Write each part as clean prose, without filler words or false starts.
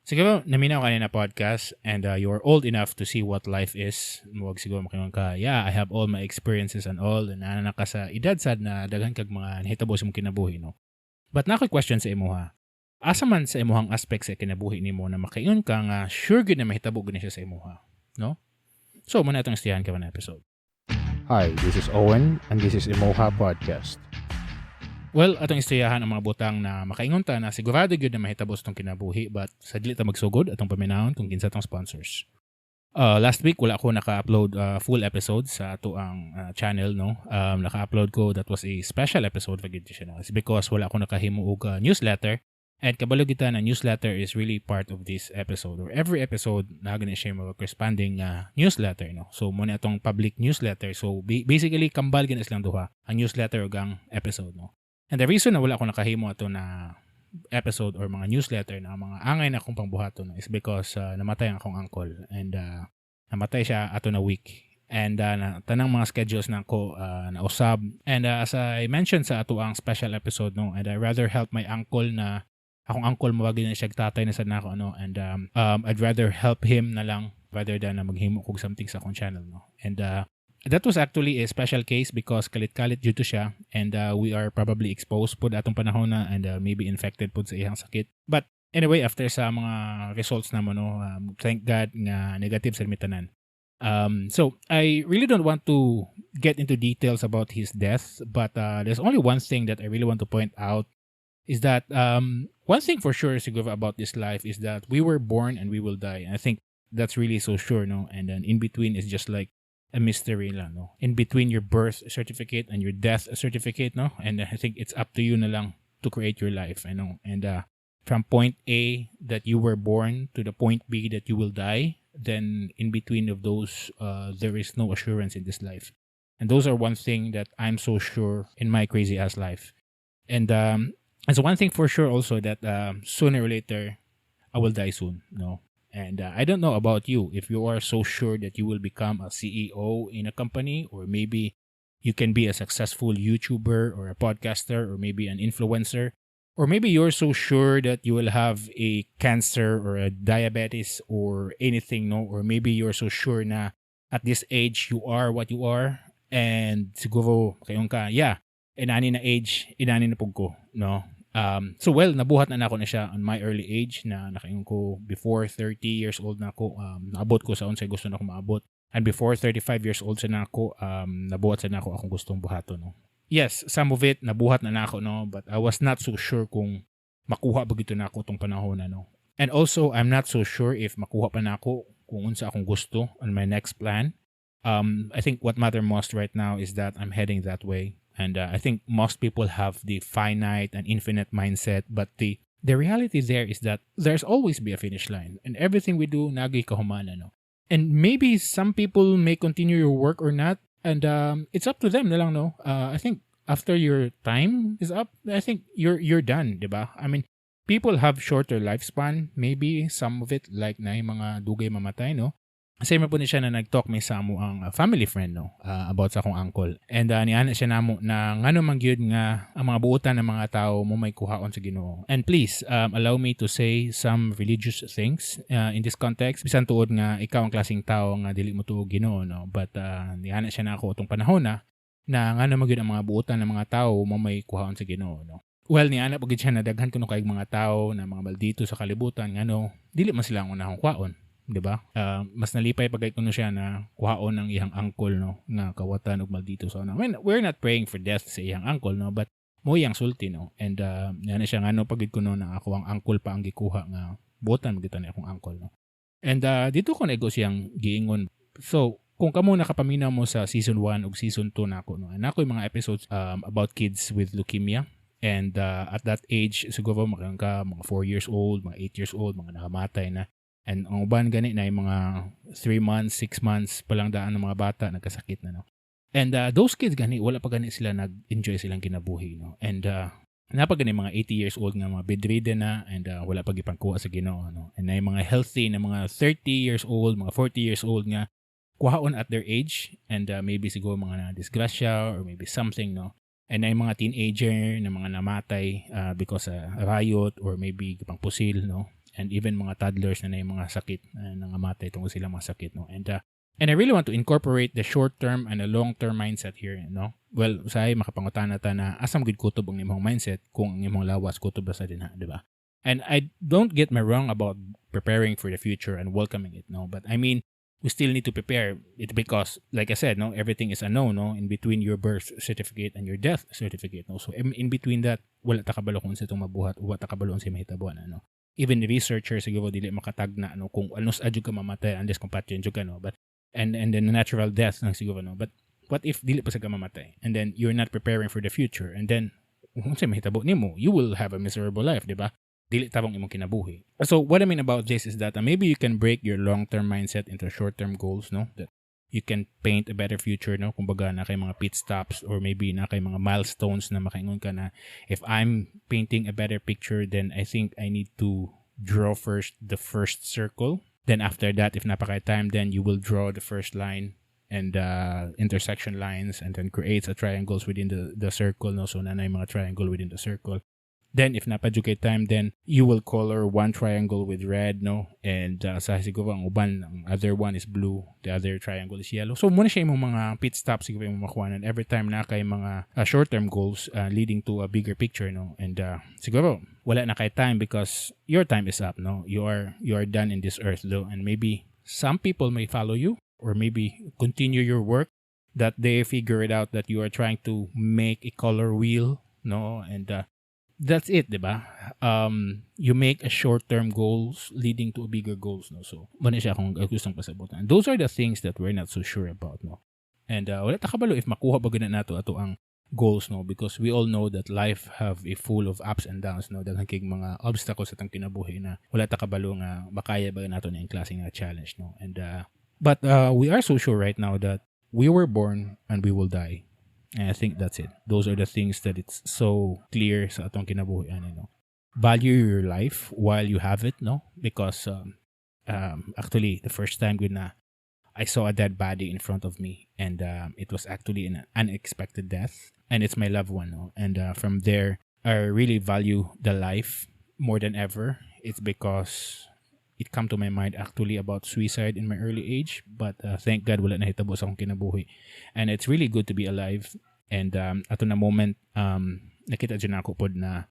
Siguro, naminaw ka na podcast and you're old enough to see what life is. Huwag siguro makaingon ka, "Yeah, I have all my experiences and all." And naa na ka sa edad sad na daghan kag mga nahitabo sa imong kinabuhi, no? But naa ko'y question sa imuha. Asa man sa imuhang aspect sa kinabuhi nimo na makaingon ka nga sure gyud na mahitabo gyud na siya sa imuha, no? So, mao na atong istoryahan karon na episode. Hi, this is Owen and this is Imoha Podcast. Well, atong istoryahan ang mga butang na makaingon ta na sigurado gyud na mahitabo sa atong kinabuhi, but sa dili ta magsugod, atong paminawon kung kinsa atong sponsors. Last week wala ako naka-upload full episode sa atoang channel, no. Naka-upload ko, that was a special episode for gyud siya, no. It's because wala ako nakahimo og newsletter and kabalo kita na newsletter is really part of this episode or every episode na gani siya mo corresponding newsletter, no. So mao na atong public newsletter. So basically kambal gani silang duha, ang newsletter ug ang episode, no. And the reason na wala ako nakahimo ato na episode or mga newsletter na mga angay na akong pangbuhaton is because namatay ang akong uncle and namatay siya ato na week and na, tanang mga schedules na ako nausab. And as I mentioned sa ato ang special episode, no, and I rather help my uncle na akong uncle mawag na siya tatay na sad nako, ano, and I'd rather help him na lang rather than na maghimo kog something sa akong channel, no. And that was actually a special case because kalit-kalit dito siya and we are probably exposed pod atong panahon na and maybe infected pod sa iyang sakit. But anyway, after sa mga results namo, no, thank God nga negative sa tanan. So I really don't want to get into details about his death, but there's only one thing that I really want to point out is that one thing for sure siguro about this life is that we were born and we will die. And I think that's really so sure, no? And then in between is just like a mystery lang, no? In between your birth certificate and your death certificate, no? And I think it's up to you na lang to create your life, I know. And from point A that you were born to the point B that you will die, then in between of those, there is no assurance in this life. And those are one thing that I'm so sure in my crazy ass life. And it's one thing for sure also that sooner or later, I will die soon, no? And I don't know about you, if you are so sure that you will become a CEO in a company, or maybe you can be a successful YouTuber or a podcaster, or maybe an influencer, or maybe you're so sure that you will have a cancer or a diabetes or anything, no? Or maybe you're so sure na at this age you are what you are, and siguro kaingon ka, "Yeah, inani na age, inani na pud ko," no? So well, nabuhat na nako na siya on my early age na nakaingon ko before 30 years old na ako, naabot ko sa unsay gusto na ako maabot. And before 35 years old sa nako, nabuhat sa nako akong gustong buhaton, no. Yes, some of it nabuhat na nako, no, but I was not so sure kung makuha ba gyud to nako tong panahon na, no. And also, I'm not so sure if makuha pa nako kung unsa akong gusto on my next plan. I think what matter most right now is that I'm heading that way. And I think most people have the finite and infinite mindset, but the reality there is that there's always be a finish line, and everything we do naa gyuy kahuman, no. And maybe some people may continue your work or not, and it's up to them na lang, no. I think after your time is up, I think you're done, diba? I mean, people have shorter lifespan, maybe some of it, like na yung mga dugay mamatay, no. Same po ni siya na nag-talk may sa amo ang family friend, no, about sa akong uncle. And niana siya namo na ngano man gyud nga ang mga buotan ng mga tao mao may kuhaon sa Ginoo. And please allow me to say some religious things in this context. Bisan tuod nga ikaw ang klaseng tao nga dili mo tuo Ginoo, no, but niana siya na ako atong panahon na na ngano man gyud ang mga buotan ng mga tao mao may kuhaon sa Ginoo, no. Well, niana pa gyud siya na daghan kuno kay mga tao na mga maldito sa kalibutan, ngano dili man sila ang unahong kuhaon, 'di ba? Mas nalipay pag kuno siya na kuhaon ng iyang uncle, no, nga kawatan og maldito sa una. I mean, we're not praying for death sa iyang uncle, no, but mao iyang sulti, no. And niana siya ngano pag kuno na ako ang uncle pa ang gikuha nga buotan man gyud ni akong uncle, no. And dito ko naigo siyang giingon. So, kung kamo nakapaminaw mo sa season 1 ug season 2 nako, no. Nako yung mga episodes about kids with leukemia. And at that age, siguro mga ka mga 4 years old, mga 8 years old, mga nakamatay na. And ang uban gani na yung mga 3 months, 6 months pa lang daan ng mga bata nagkasakit na, no. And those kids gani wala pa gani sila nag-enjoy silang kinabuhi, no. And naa pa gani mga 80 years old nga mga bedridden na and wala pa gipangkuha sa Ginoo, no. And na yung mga healthy na mga 30 years old, mga 40 years old nga kuhaon at their age and maybe siguro mga na disgrasya or maybe something, no. And na yung mga teenager na mga namatay because riot or maybe gipangpusil, no. And even mga toddlers na naay mga sakit, nangamatay tungod sila mga sakit, no? And I really want to incorporate the short-term and the long-term mindset here, no? Well, usahay makapangutana ta na asa man gud kutob ang imong mindset kung ang imong lawas kutob ba sa dinha, di ba? And I don't get me wrong about preparing for the future and welcoming it, no? But I mean, we still need to prepare it because, like I said, no, everything is unknown, no, in between your birth certificate and your death certificate, no? So in between that, wala ta kabalo kung unsa itong mabuhat, wala ta kabalo unsa mahitabo, no? Even the researchers siguro dili makatagna, no, kung kanus-a jud ka mamatay unless kung patyon jud ka, no? But and then the natural death lang siguro, no? But what if dili pa sa ka mamatay and then you're not preparing for the future, and then unsa mahitabo nimo? You will have a miserable life, di ba? Dili tabang imong kinabuhi. So what I mean about this is that maybe you can break your long-term mindset into short-term goals, no? That you can paint a better future, no? Kumbaga naa kay mga pit stops or maybe naa kay mga milestones na makaingon ka na if I'm painting a better picture, then I think I need to draw first the first circle. Then after that, if naa pa kay time, then you will draw the first line and intersection lines and then creates a triangles within the circle, no? So naa nay mga triangle within the circle. Then if naa pa kay time, then you will color one triangle with red, no? And sa siguro ang uban, ang other one is blue, the other triangle is yellow. So mao na siya imong mga pit stops siguro imong makuha and every time naa kay mga short-term goals leading to a bigger picture, no? And siguro wala na kay time because your time is up, no? You are done in this earth though, and maybe some people may follow you or maybe continue your work that they figure it out that you are trying to make a color wheel, no? And that's it, di ba? You make a short-term goals leading to bigger goals, no? So, mao na siya akong gustong pasabutan. Those are the things that we're not so sure about, no? And wala ta kabalo if makuha ba gud na nato ato ang goals, no? Because we all know that life have a full of ups and downs, no? Daghan kay mga obstacles sa atong kinabuhi na wala ta kabalo nga makaya ba nato na klase nga challenge, no? And but we are so sure right now that we were born and we will die. And I think that's it. Those are the things that it's so clear sa atong kinabuhi, ano, no? Value your life while you have it, no? Because actually, the first time gud na I saw a dead body in front of me, and it was actually an unexpected death, and it's my loved one, no? And from there, I really value the life more than ever. It's because it come to my mind actually about suicide in my early age, but thank God wala nahitabo sa akong kinabuhi. And it's really good to be alive. And ato na moment, nakita jud nako pod na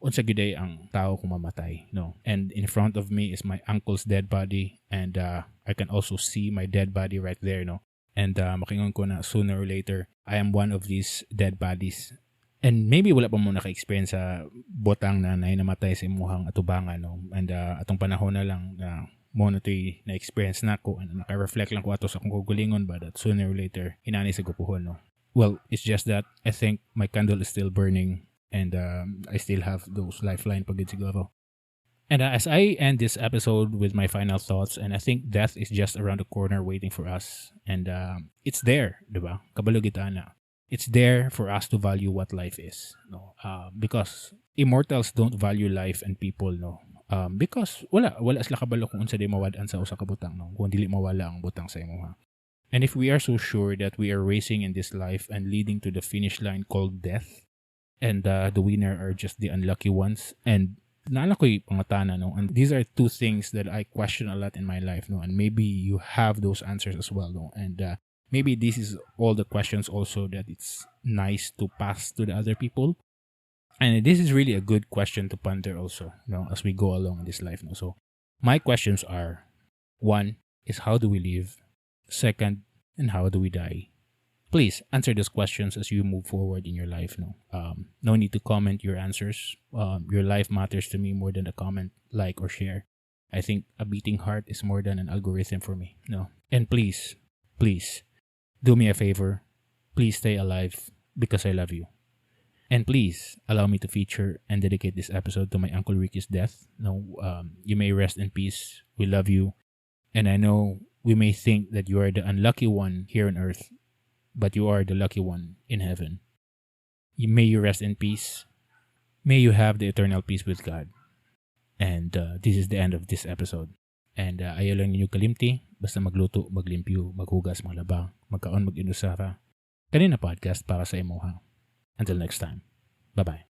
unsa gyud ang tao kung mamatay, no? And in front of me is my uncle's dead body, and I can also see my dead body right there, no? And makaingon ko na sooner or later I am one of these dead bodies. And maybe wala pa mo naka-experience sa botang na naay namatay sa imuhang atubangan, no? And atong panahon na lang na mao na to'y na-experience nako and naka-reflect lang ko ato sa akong kaugalingon ba that sooner or later inani sa gupuhon, no? Well, it's just that I think my candle is still burning and I still have those lifeline pa gid siguro. And as I end this episode with my final thoughts, and I think death is just around the corner waiting for us. And it's there, di ba? Kabalo kita na. It's there for us to value what life is, no? Because immortals don't value life and people, no? Because wala sila kabalo kung unsa di mawad-an sa usa ka butang, no? Kung dili mawala ang butang sa imuha. And if we are so sure that we are racing in this life and leading to the finish line called death, and the winner are just the unlucky ones, and naa na ko'y pangutana, no? And these are two things that I question a lot in my life, no? And maybe you have those answers as well, no? And maybe this is all the questions also that it's nice to pass to the other people. And this is really a good question to ponder also, as we go along in this life, no? So my questions are, one is, how do we live? Second, and how do we die? Please answer those questions as you move forward in your life, no? No need to comment your answers. Your life matters to me more than a comment, like, or share. I think a beating heart is more than an algorithm for me, no? And please, please, do me a favor. Please stay alive because I love you. And please allow me to feature and dedicate this episode to my Uncle Ricky's death. No, you may rest in peace. We love you. And I know we may think that you are the unlucky one here on earth, but you are the lucky one in heaven. May you rest in peace. May you have the eternal peace with God. And this is the end of this episode. And ayaw lang ninyo kalimti, basta magluto, maglimpyo, maghugas, maglaba, magkaon, mag-inusara. Kani na podcast para sa imuha. Until next time. Bye-bye.